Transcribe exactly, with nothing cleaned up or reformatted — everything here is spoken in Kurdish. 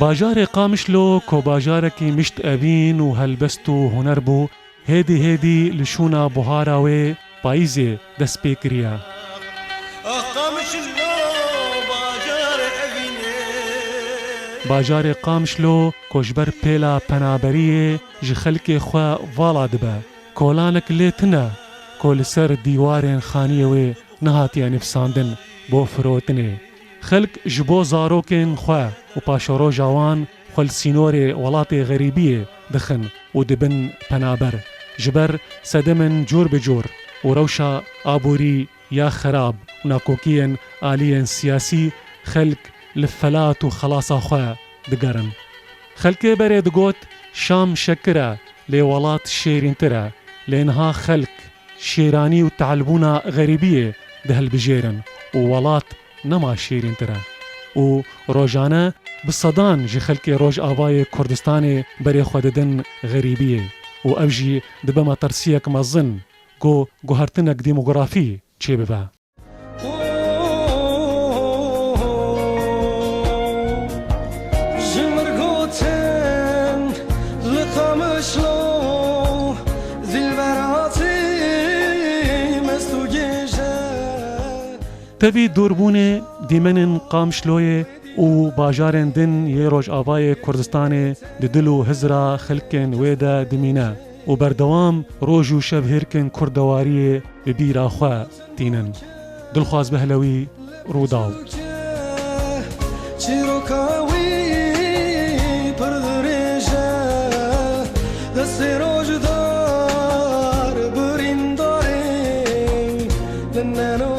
Bajarê Qamişlo ku bajarekî mişt evîn û helbest û huner bû, hêdî hêdî li şûna buhara wê payîzê dest pê kiriye. Bajarê Qamişlo ku ji ber pêla penaberiyê ji xelkê xwe vala dibe, kolanek lê tune ku li ser dîwarên xaniyê wê nehatiye nivîsandin bo firotinê. Xelk ji bo zarokên xwe û paşeroja wan xwe li sînorê welatê xerîbiyê dixin û dibin penaber. Ji ber sedemên cûr bi cûr û rewşa aborî ya xerab û nakokiyên aliyên siyasî, xelk li felat û xelasa xwe digerin. Xelkê berê digot, Şam şekir e, lê welat şêrîntir e. Lê niha xelk şêranî û tehlbûna xerîbiyê dihilbijêrin û welat nema şêrîntir e. Û rojane bi sedan ji xelkê Rojavayê Kurdistanê berê xwe didin xerîbiyê û ev jî dibe metirsiyek mezin ku guhertinek demografî çêbibe. Ji mir gotin li Qamişlo, zîlveratî mest û gêj e. Tevî dûrbûnê dîmenên Qamişloyê û bajarên din yê Rojavayê Kurdistanê di dil û hizra xelkên wê de dimîne û berdewam roj û şev hêrkên kurdewariyê bi bîra xwe tînin. Dilxwaz Behlewî, Rûdaw. Çîroka wî pir dirêj e, destê rojdar birîndarê li neno